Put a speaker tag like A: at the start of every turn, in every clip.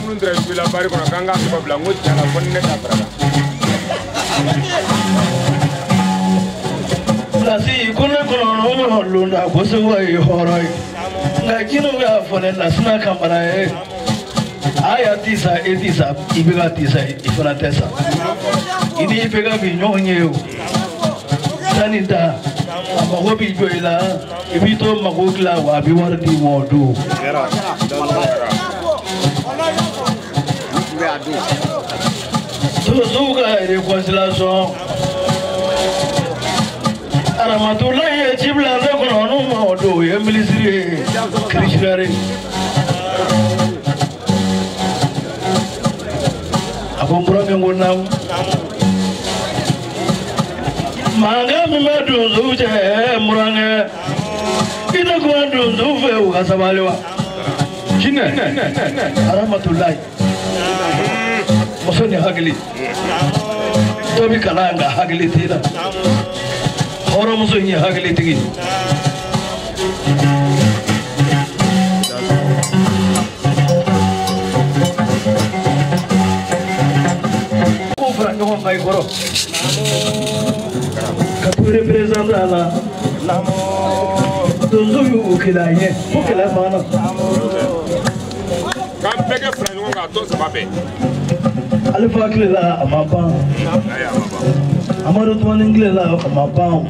A: Minnu taara bila bari kɔnɔ k'an k'a tɔgɔ bila n ko tiɲɛ na fo ni ne ta fara la.
B: Lasi ko ne kɔnɔ londa ko segu ye hɔrɔn ye nka jinɛw y'a fɔ ne Lasina Kamara ye aya ti sa e ti sa i bɛ ka ti sa i fana tɛ sa i ni i bɛ ka bi ɲɔgɔn ye o sani ta a mago b'i jɔ i la i b'i to mago dilan wa a bɛ wari d'i ma o don. Sosow ka réconciliation Aramatulayi ye ci bila ne kɔnɔ n'u ma o don o ye minisiri ye kirisitare a ko n burankɛ ko naamu mankan min bɛ donsow cɛ n burankɛ i tɛ kuma donsow fɛ u ka sabali wa jinɛ Aramatulayi muso ni hakili dɔ bɛ kalan nka hakili t'i la hɔrɔnmuso in ye hakilitigi ye. Ko fara ɲɔgɔn kan i kɔrɔ ka t'u représenté a la donso y'u kɛlɛ a ɲɛ fo kɛlɛ banna.
A: K'an bɛɛ kɛ fara ɲɔgɔn kan a tɔ saba bɛɛ.
B: Alifa tile la a ma ban Amadu Tumani tile la a ma ban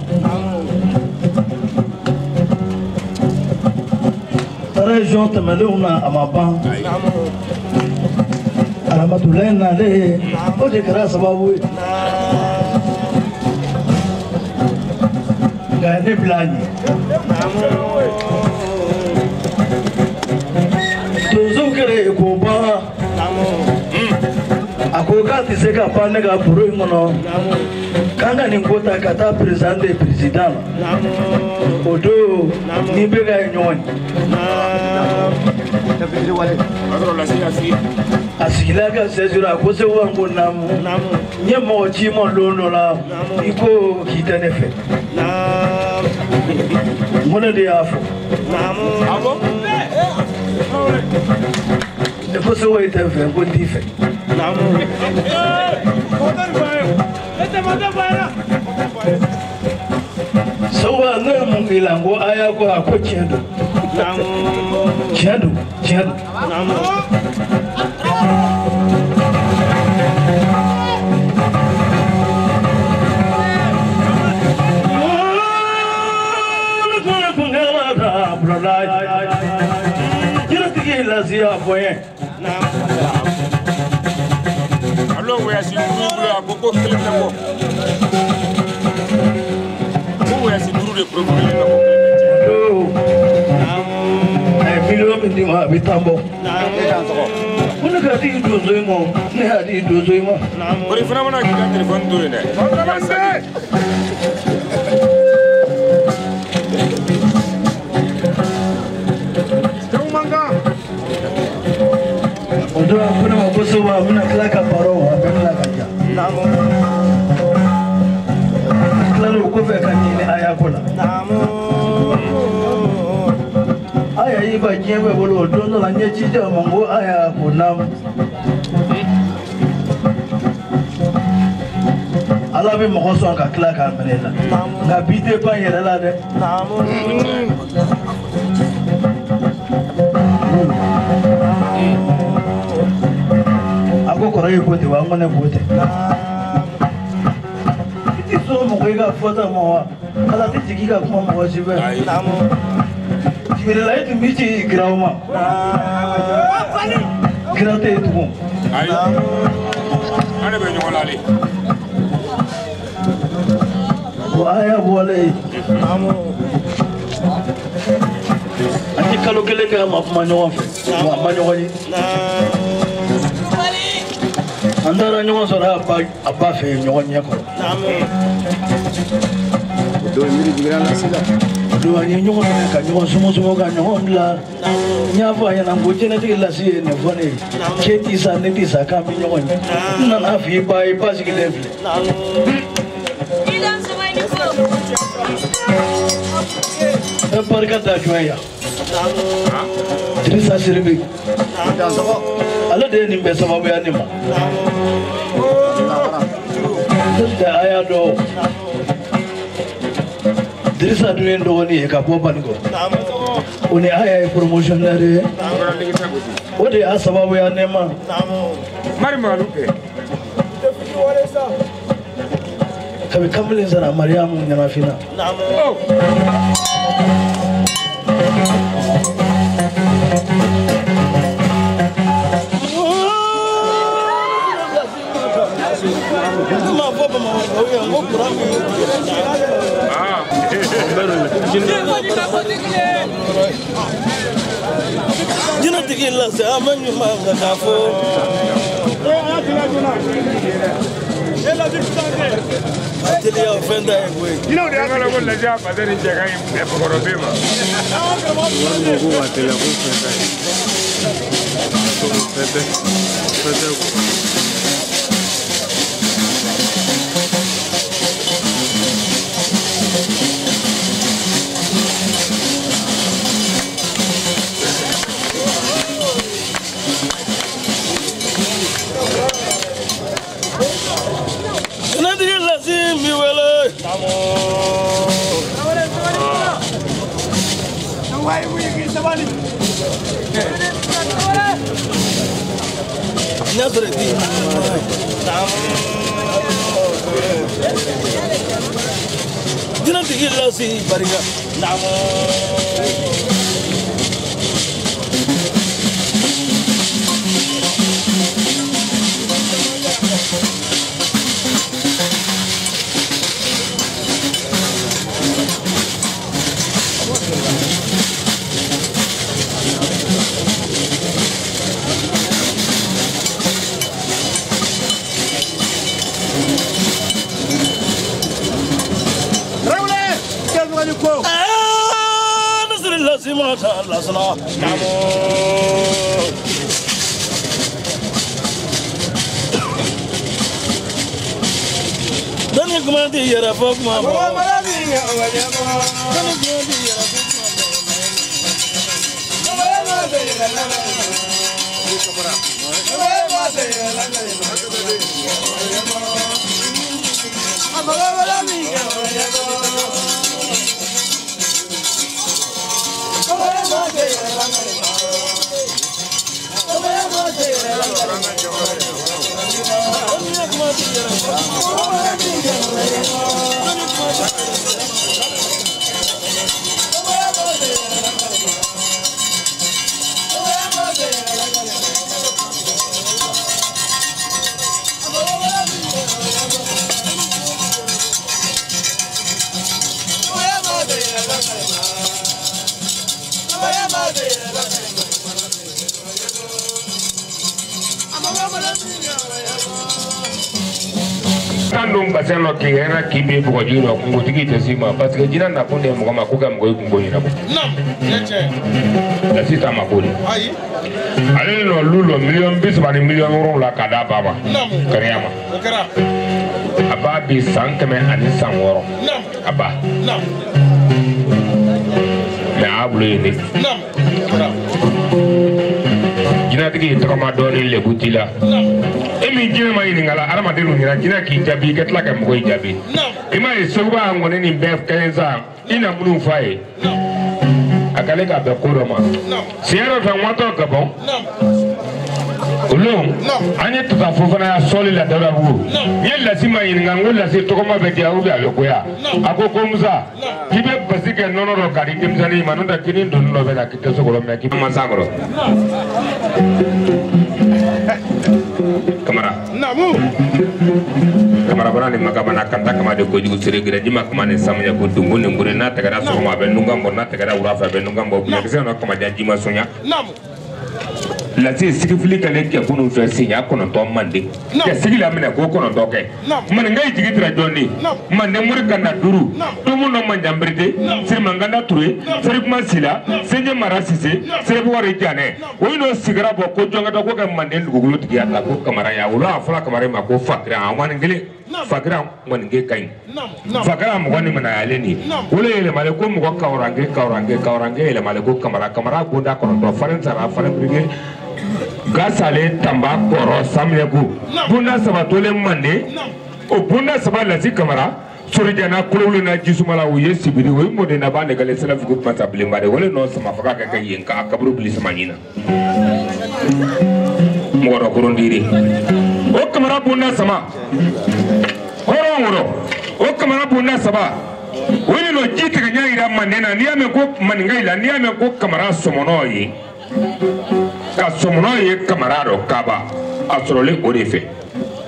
B: région tɛmɛnlenw na a ma ban Aramatulayi nalen o de kɛra sababu ye nka ne bila a ɲɛ donsow kɛlen k'o ban a ko k'a tɛ se ka pan ne ka foro in kɔnɔ k'an ka nin ko ta ka taa président de président la o don ni bɛ ka ye ɲɔgɔn ye a sigila ka sɛsira a ko segu ko naamu n ye mɔgɔ ci ma don dɔ la i ko k'i tɛ ne fɛ n ko ne de y'a fɔ ne ko segu i tɛ n fɛ n ko n t'i fɛ. Segu ne ye mun k'i la n ko a y'a ko a ko tiɲɛ don tiɲɛ don tiɲɛ don. Jiritigi lasiya fɔ n ye.
A: Alo voyage duuru bolo a ko ko kelen tɛ bɔ. Ko voyage duuru de programme bɛ ko kelen tɛ tiɲɛ.
B: A ye miliyɔn min d'i ma a bɛ tan bɔ. Ko ne ka di donso in ma ne y'a di donso in ma.
A: O de fana mana k'i ka téléphone to yen dɛ.
B: O don a ko ne ma ko segu a bɛna tila ka baro a bɛ tila ka ja. A tilalen o kɔfɛ ka ɲini aya ko la. Aya y'i ban diɲɛ bɛɛ bolo o don dɔ la n ye ci di a ma n ko aya ko naamu. Ala bɛ mɔgɔ sɔn ka tila k'a minɛ i la nka bi tɛ ban yɛrɛ la dɛ. A ko kɔrɔ y'i ko ten wa n ko ne ko ten. I ti sɔn mɔgɔ i ka fɔta ma wa Ala tɛ jigin i ka kuma mɔgɔ si fɛ. Jibirila i tun b'i ci kiraw ma. Kira tɛ yen tugun.
A: Ayi an de bɛ ɲɔgɔn lale.
B: O aya bɔlen yen. An ye kalo kelen kɛ a ma kuma ɲɔgɔn fɛ wa a ma ɲɔgɔn ye. An taara ɲɔgɔn sɔrɔ a ba fɛ yen ɲɔgɔn ɲɛ kɔrɔ. O don an ye ɲɔgɔn minɛ ka ɲɔgɔn sumu ka ɲɔgɔn bila. N y'a fɔ a ɲɛna n ko jɛnɛtigi lasi ye nin fɔ ne ye k'e ti sa ne ti sa k'an bɛ ɲɔgɔn ye. N nana f'i ba ye ba sigilen filɛ. N bɛ barika da jɔn ye yan. Dirisa Siribe. Ale de ye nin bɛɛ sababuya ne ma. A y'a dɔn Dirisa dun ye n dɔgɔnin ye ka bɔ Banikɔ. O ni Aya ye promotionnaire ye. O de y'a sababuya ne ma. Kabi kamalen sara Mariyamu ɲɛnafin na. Jinɛtigi lase a ma ɲuman ka taa fɔ. A teliya o fɛn ta ye koyi.
A: Jinɛw de y'a ko lajɛ a ba ni cɛ ka ɲi fakɔrɔbe ma.
C: Ko ka teliya ko fɛn ta ye. Fɛn tɛ fɛn tɛ quoi.
B: Jinɛtigi lase n b'i wele. N'a sɔrɔ i t'i jinɛtigi lase barika. Dɔnni kuma t'i yɛrɛ fɔ kuma bɔ. Dɔnni kuma t'i yɛrɛ fɔ kuma bɔ.
A: Kan dun basɛn lɔ k'i hɛrɛ k'i bin bɔgɔji rɔ kungotigi tɛ s'i ma parce que jinɛ nakun de ye mɔgɔ ma ko ka mɔgɔ i kungo ɲɛnabɔ. Lasi t'a ma ko de. Ale de nɔ lu lɔ 30 miliyɔn ni 7 miliyɔn k'a d'a ba ma. Kariya ma. A b'a bi san 106. A ba. Mais a y'a bolo yen de. Jinɛtigi y'i tɔgɔma dɔɔnin lebu t'i la. E min jinɛ ma ɲininka la hadamaden ɲɛna jinɛ k'i jaabi i ka tila ka mɔgɔ i jaabi. I m'a ye Seguba ŋɔni nin bɛɛ kɛɲɛ sa i na minnu f'a ye. A kɛlen k'a bɛn ko dɔ ma. Siɲɛ dɔ fɛ n watɔ Gabɔn. Olu an ye tata fofana ya sɔli la Dawudabugu. N ye Lasi ma ɲininka n ko Lasi tɔgɔma bɛ diya ou bien a bɛ goya. A ko ko Musa k'i bɛ basi kɛ nɔnɔ dɔ k'a di denmisɛnnin ma n'o tɛ k'i ni doni dɔ bɛ na k'i tɛ se kɔrɔ mɛ k'i ma s'a kɔrɔ. Kamara. Kamara bana ni makabana kanta kama de kojugu sere gɛrɛ jima kama ni samuya ko dungu ni ngure n'a tɛgɛra sɔgɔma a bɛ nungan bɔ n'a tɛgɛra wula fɛ a bɛ nungan bɔ bunyakisɛ nɔ kamajan jima sonya. Lasi sigifili ka ne kɛ kunun fɛ siɲɛ 9 manden ka sigi laminɛ ko 9 kɛ maninka ye jigi tira jɔn manden mori kanda 5 domu nɔ manjanberete sirimankanda ture serikuma sila senje mara sise serebuwari janɛ o ye n'o sigira bɔ ko jɔnkɛtɔ ko kɛ manden dugukolo tigiya ta ko kamara ya olu a fɔra kamara ma ko fakira a wani kelen fakira maninke ka ɲi fakira mɔgɔ ni manayalen de wolo yɛlɛmalen ko mɔgɔ kawuranke kawuranke kawuranke yɛlɛmalen ko kamara kamara bonda 9 faren sara faren birike Gasale Tamba Kɔrɔ Samiyɛku bunda saba tolen Manden o bunda saba Lasi Kamara Sorijana Kolowuli na Jisumala u ye sibiri o ye mɔden laban de kɛlen Sirafigu masabilenba de wale nɔ sama faga ka kɛ yen k'a kaburu bili sama ɲin na mɔgɔ dɔ koron diire o Kamara bunda sama hɔrɔn wɔrɔ o Kamara bunda saba o de nɔ ji tigɛ ɲɛ yira Manden na n'i y'a mɛn ko maninka la n'i y'a mɛn ko Kamara sɔmɔnɔ ye ka sɔmɔnɔ ye Kamara dɔ kaba a sɔrɔlen o de fɛ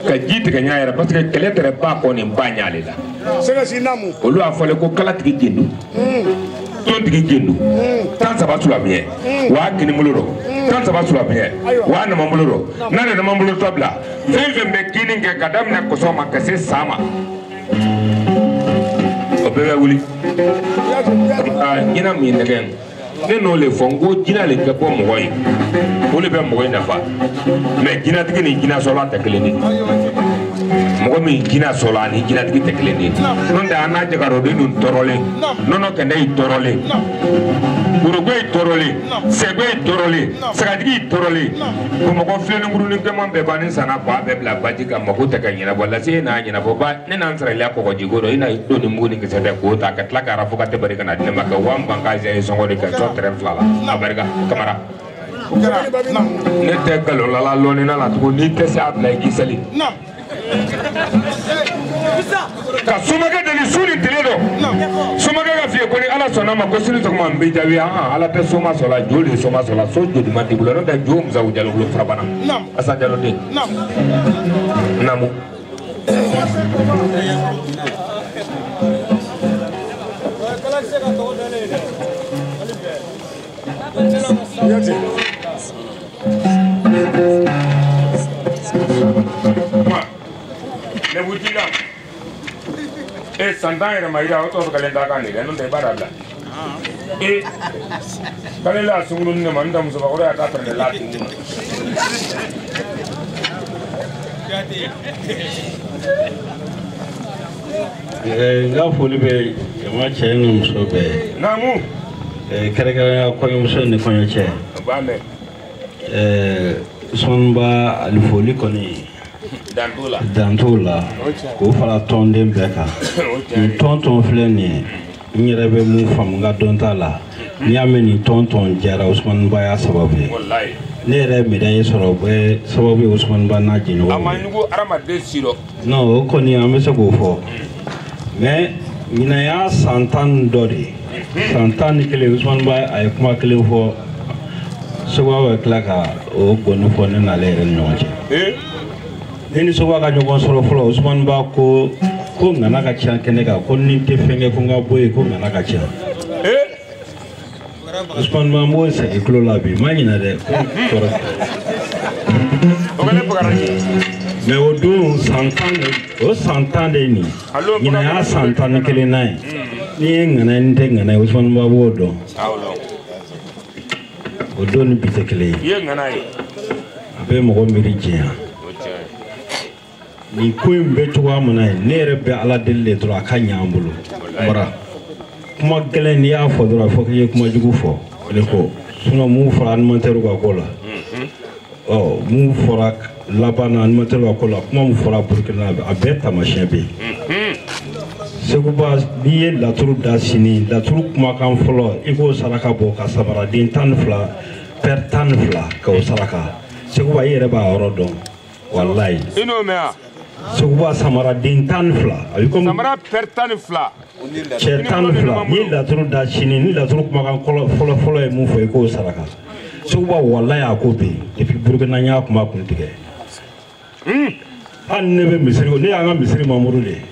A: ka ji tigɛ ɲɛ yɛrɛ parce que kɛlɛ tɛrɛ ba kɔ nin ba ɲale la olu y'a fɔlen ko kalatigi jendu tontigi jendu 13 sulabiɲɛ waa kini bolo dɔ 13 sulabiɲɛ waa nama bolo dɔ n'ale nama bolo tɔ bila fɛn fɛn bɛ kini kɛ ka daminɛ kɔsɔn ma ka se san ma o bɛɛ bɛ wuli ɲinan min nɛgɛ ne n'o le fɔ n ko jinɛ le kɛ bɔ mɔgɔ ye o le bɛ mɔgɔ in nafa mɛ jinɛtigi ni jinɛsɔla tɛ kelen ye mɔgɔ min jinɛsɔla ni jinɛtigi tɛ kelen ye n'o tɛ an n'a jagaroden dun tɔɔrɔlen nɔnɔ kɛnɛ y'i tɔɔrɔlen woroko y'i tɔɔrɔlen sɛgɛ y'i tɔɔrɔlen sagatigi y'i tɔɔrɔlen bamakɔ filenninkurunin kɛman bɛɛ ban ni sanna ba bɛɛ bila baji kan mako tɛ ka ɲɛnabɔ lase e n'a ɲɛnabɔ ba ne n'an saraliya kɔgɔjiko dɔ i na don ni mugu ni kisɛ tɛ k'o ta ka tila ka arafu ka tɛ bari ka na di ne ma ka 20,000 k'a ye sɔngɔ de ka sɔn tɛrɛn fila la a barika Kamara ne tɛ nkalonlala lɔnnina la tugun n'i tɛ se a bila i k'i seli ka somakɛ deli su ni tile dɔ somakɛ ka f'i ye ko ni ala sɔnna ma ko sini sɔgɔma n b'i jaabi ala tɛ soma sɔrɔ la jo de ye soma sɔrɔ la so joli man t'i bolo n'o tɛ jo Musawu Jalo wolo farabana Asan Jalo den naamu. Ne butila e santan yɛrɛ ma yira o tɔ bɛ kalen da kan de dɛ n'o tɛ i b'a dabila e k'ale la sunkurunin ne ma n tɛ musokɔrɔba y'a ta fɛrɛ la ten
B: n ka foli bɛ jama cɛ ni muso bɛɛ.
A: Naamu.
B: Kɛrɛnkɛrɛnnenya kɔɲɔmuso ni kɔɲɔcɛ.
A: O b'a mɛn.
B: Sɔnba ali foli kɔni.
A: Dan t'o la.
B: Dan t'o la. K'o fara tɔnden bɛɛ kan. Nin tɔn filɛ nin ye n yɛrɛ bɛ mun faamu n ka dɔn t'a la. N'i y'a mɛn nin tɔn jara Usumani Ba y'a sababu ye.
A: Walayi.
B: Ne yɛrɛ ye médaille sɔrɔ o bɛɛ sababu ye Usumani Ba n'a jɛɲɔgɔnw ye.
A: A ma ɲugu hadamaden si rɔ.
B: Non o kɔni an bɛ se k'o fɔ. Mais ɲinan y'a san 10 dɔ de ye. San 11 Usumani Ba a ye kuma kelen fɔ Sogoba bɛ tila ka o gɔni fɔ ne n'ale yɛrɛ ni ɲɔgɔn cɛ. Ne ni Sogoba ka ɲɔgɔn sɔrɔ fɔlɔ Usumani Ba ko ko ŋana ka ca kɛnɛ kan ko ni n tɛ fɛn kɛ ko n ka bɔ yen ko ŋana ka ca. Usumani Ba n b'o segin tulo la bi n ma ɲinɛ dɛ ko kɔrɔ. Mais o don san 10 o san 10 de ye nin ye ɲinan y'a san 11 na ye n'i ye ŋana ye n tɛ ŋana ye Usumani Ba b'o dɔn. O don ni bi tɛ kelen ye.
A: I ye ŋana ye.
B: A bɛ mɔgɔ miiri jɛnya. Nin ko in bɛ cogoya min na ye ne yɛrɛ bɛ ala deli de dɔrɔn a ka ɲɛ an bolo. Mara kuma gɛlɛn n'i y'a fɔ dɔrɔn fo k'i ye kuma jugu fɔ o de ko sinon mun fɔra animateur ka ko la ɔ mun fɔra laban na animateur ka ko la kuma mun fɔra Burukina a bɛɛ taamasiyɛn bɛ yen. Seguba n'i ye laturu da sini laturu kumakan fɔlɔ i k'o saraka bɔ ka samaraden 12 pɛri 12 k'o saraka Seguba i yɛrɛ b'a yɔrɔ dɔn walayi.
A: I n'o mɛn wa.
B: Seguba samaraden 12 a bɛ komi
A: samara pɛri 12.
B: Cɛ 12 n'i ye laturu da sini ni laturu kumakan fɔlɔ fɔlɔ ye mun fɔ i k'o saraka Seguba walayi a ko bɛ yen depuis Burukina n y'a kuma kun tigɛ. Hali ne bɛ misiri ne y'an ka misiri mamuru de ye.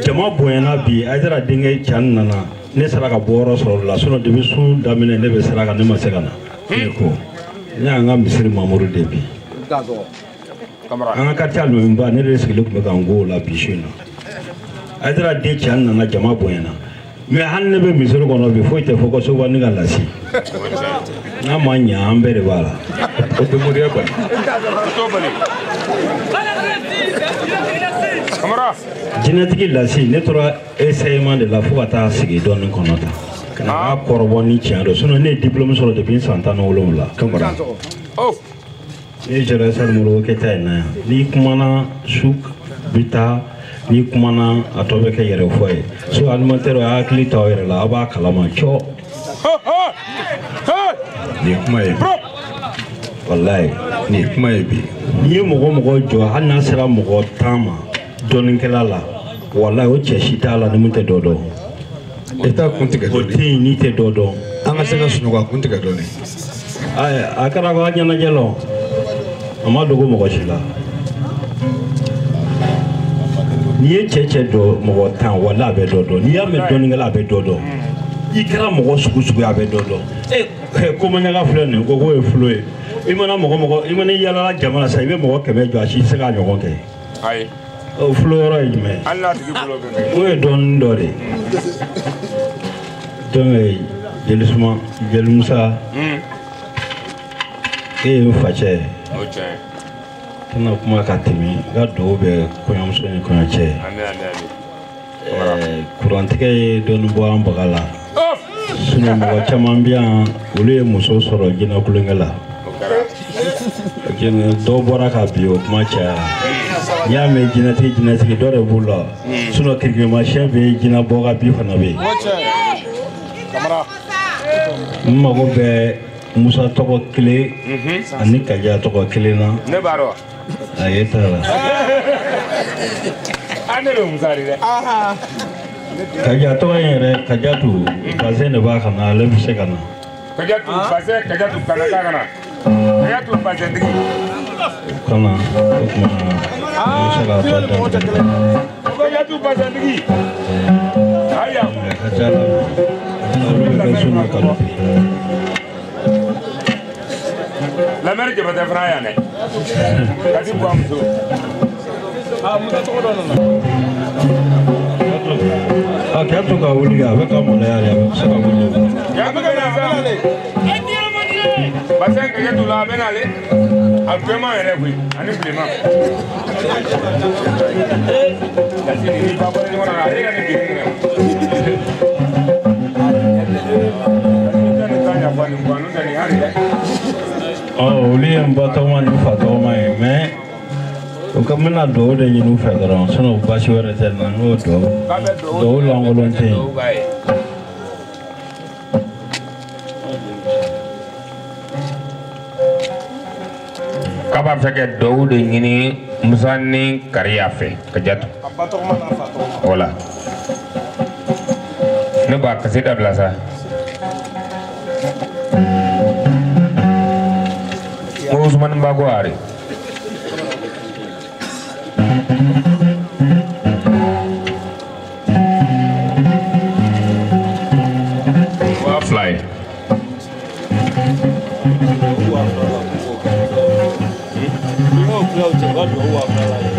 B: Jama bonyana bi Ayidara denkɛ Cani nana ne sera ka bɔ yɔrɔ sɔrɔ o la sinon depuis sun daminɛ ne bɛ sira kan ne ma se ka na. Ne ko ne y'an ka misiri mamuru de bi. An ka quartier alimamiba ne de sigilen tun bɛ ka n go o la bi su in na. Ayidara den Cani nana jama bonyana mais hali ne bɛ misiri kɔnɔ bi foyi tɛ fɔ ko Soba ne ka lasi. N'a ma ɲɛ an bɛɛ de b'a la.
A: O tɛ moriya bali. O t'o bali. Kamara.
B: Jinɛtigi lasi ne tora enseignement de la fo ka taa sigi dɔɔnin kɔnɔ tan. Ka na kɔrɔbɔ ni tiɲɛ don sinon ne ye diplôme sɔrɔ depuis n san 17. Kamara.
A: Oh.
D: Ne jɛra Sali Modibo Keyita in na yan. N'i kumana su bɛ taa, n'i kumana a tɔ bɛ kɛ yɛrɛ fɔ ye. So animateur a y'a hakili to aw yɛrɛ la, aw b'a kalama cɔ.
E: Nin ye kuma ye bi.
D: Walayi.
E: Nin ye kuma ye bi.
D: N'i ye mɔgɔ jɔ hali n'a sera mɔgɔ 10 ma dɔnnikɛla la, walayi o cɛ si t'a la ni mun tɛ dɔ dɔn.
E: E t'a kun tigɛ dɔɔnin.
D: O tɛ yen n'i tɛ dɔ dɔn.
E: An ka se ka sunɔgɔ a kun tigɛ dɔɔnin.
D: Ayi a kɛra ko a ɲɛnajɛ la o. A ma dogo mɔgɔ si la. N'i ye cɛ dɔ mɔgɔ 10 walayi a bɛ dɔ dɔn. N'i y'a mɛn dɔnnikɛla a bɛ dɔ dɔn. I kɛra mɔgɔ sugu sugu ye a bɛ dɔ dɔn. E komaɲaga filɛ nin ye ko k'o ye fulo ye. I mana mɔgɔ i mana yalala jama la sisan i bɛ mɔgɔ 100 jɔ a si tɛ se k'a ɲɔgɔn kɛ.
A: Ayi.
D: O fulo yɔrɔ ye jumɛn ye?
A: Hali n'a tigi bolo bɛ mɛn.
D: O ye dɔɔnin dɔ de ye. Donc jeli Suma, jeli Musa. E ye n facɛ ye.
A: O tiɲɛ ye.
D: Tɛna kuma ka tɛmɛ n ka dugawu bɛ kɔɲɔmuso ni kɔɲɔcɛ ye.
A: Ami ami ami.
D: Kurantigɛ ye dɔɔnin bɔ an baga la. Sinon mɔgɔ caman bɛ yan olu ye muso sɔrɔ jinɛ kulonkɛ la. Dɔw bɔra ka bin o kuma cayara. N'i y'a mɛn jinɛtigi dɔ de b'u la. Sinon kirikirimasiyɛn bɛ yen, jinɛ bɔ ka bin fana bɛ yen. N mago bɛ Musa tɔgɔ kelen ani Kaja tɔgɔ kelen na.
A: Ne b'a dɔn.
D: A ye t'a la.
A: An ne bɛ Musa de dɛ.
D: Kaja tɔgɔ in yɛrɛ Kajatu Bazɛn de b'a ka na, ale bɛ se ka na.
A: Kajatu Bazɛn, Kajatu kana k'a ka na. Kajatu Bazɛntigi.
D: Ka na o tuma an bɛ se k'a tɔ daminɛ.
A: Kajatu Bazɛntigi. Ayiwa.
D: A ka ca la olu bɛ kɛ so na kalo.
A: La mère Jabate fana yan dɛ. Kati bɔ a muso.
B: Ah Musa tɔgɔ dɔ nana.
D: A k'a to ka wuli a bɛ ka maloya de a bɛ se ka wuli.
A: Y'a bɛ ka na sa. Basɛn Kajatu la a bɛ n'ale. A bilenman yɛrɛ koyi ani bilenman. Kasi nin ni ba bɔra ɲɔgɔn na ale ka nin bilen yɛrɛ.
D: Olu ye n ba tɔgɔma ni n fa tɔgɔma ye mais o ka n bɛna dugawu de ɲini u fɛ dɔrɔn sinon baasi wɛrɛ tɛ n na n y'o dugawu lankolon tɛ yen.
A: K'a b'a fɛ ka dugawu de ɲini Musa ni Kariya fɛ Kajatu. Wala ne b'a kasi dabila sa. Ko Ousmane Bago are. Wa fly.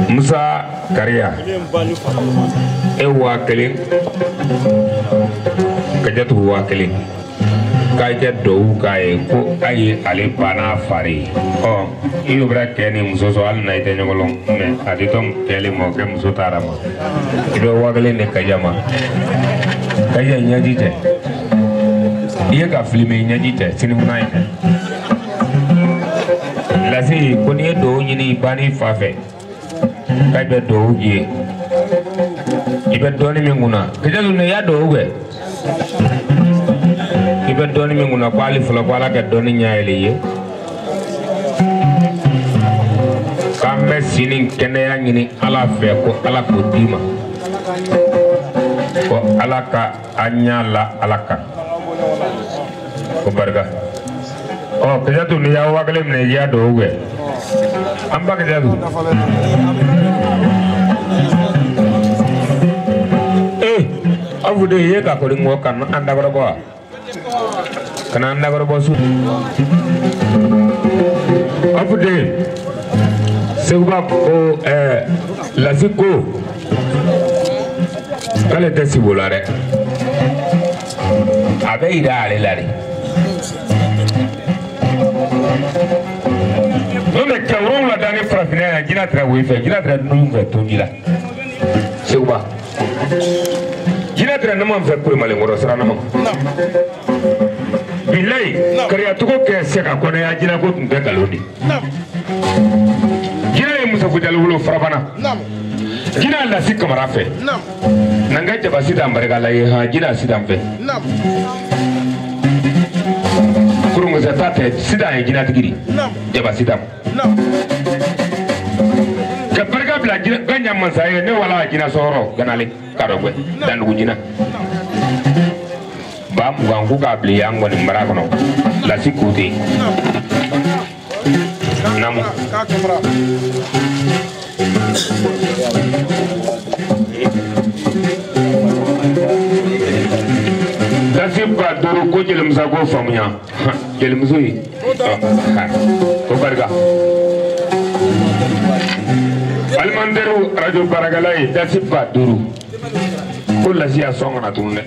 A: Musa Kariya. E waa kelen. Kajatu waa kelen. K'a kɛ duwawu k'a ye ko a ye ale ba n'a fa de ye. Ɔ i y'o bɛra kɛ ni muso sɔrɔ hali n'a i tɛ ɲɔgɔn lɔn mɛ a tɛ tɔn kɛlen ma o kɛ muso taara ma. I bɛ 1000 de Kaja ma. Kaja ɲɛji tɛ. I ye ka fili mɛ i ɲɛji tɛ sinifuna ye. Lase ko n'i ye duwawu ɲini i ba n'i fa fɛ k'a bɛ duwawu k'i ye. I bɛ dɔɔnin min kunna Kajatu ne y'a duwawu kɛ. I bɛ dɔɔnin min kunna ko hali fɔlɔ ko Ala ka dɔɔnin ɲɛ yɛlɛ i ye. K'an bɛ si ni kɛnɛya ɲini Ala fɛ ko Ala k'o d'i ma. Ko Ala ka an ɲɛ la Ala kan. Ko barika. Ɔ Kajatu n'i y'a 1000 minɛ i y'a duwawu kɛ. An ba Kajatu. Ee aw de ye ka kɔni ŋɔ ka an dakɔrɔ bɔ wa? Kana an dakɔrɔ bɔ su. Aw de Seguba ko Lasi ko k'ale tɛ sibo la dɛ. A bɛ yira ale la de. N'o tɛ cɛ 7 danni farafinna yan jinɛ tɛra woyi fɛ jinɛ tɛra dumuni fɛ toji la. Seguba jinɛ tɛra ne ma fɛ kuremalenkɔrɔ sira ne ma. Bilayi Kariyatogo kɛ se ka kɔnɔya jinɛ ko tun tɛ nkalon de. Fujaliwolo farabana. Jinɛ lasi Kamara fɛ. N'an ka jaba sitan barika la ye han jinɛ sitan fɛ. Kurungisɛ ta tɛ sitan ye jinɛtigi de. Jaba sitan. Ka barika bila jinɛ mansa ye ne wala jinɛ sɔrɔ ganale kadɔgbɛ dandugu jinɛ. Ba 20 ko k'a bila yan kɔni mara kɔnɔ lasi kote. Namu. Lasi ba 5 ko jelimusa ko faamuya jelimuso ye ko barika. Alimanderu radio baarakɛla ye lasi ba 5 ko lasi y'a sɔn ka na tuguni dɛ.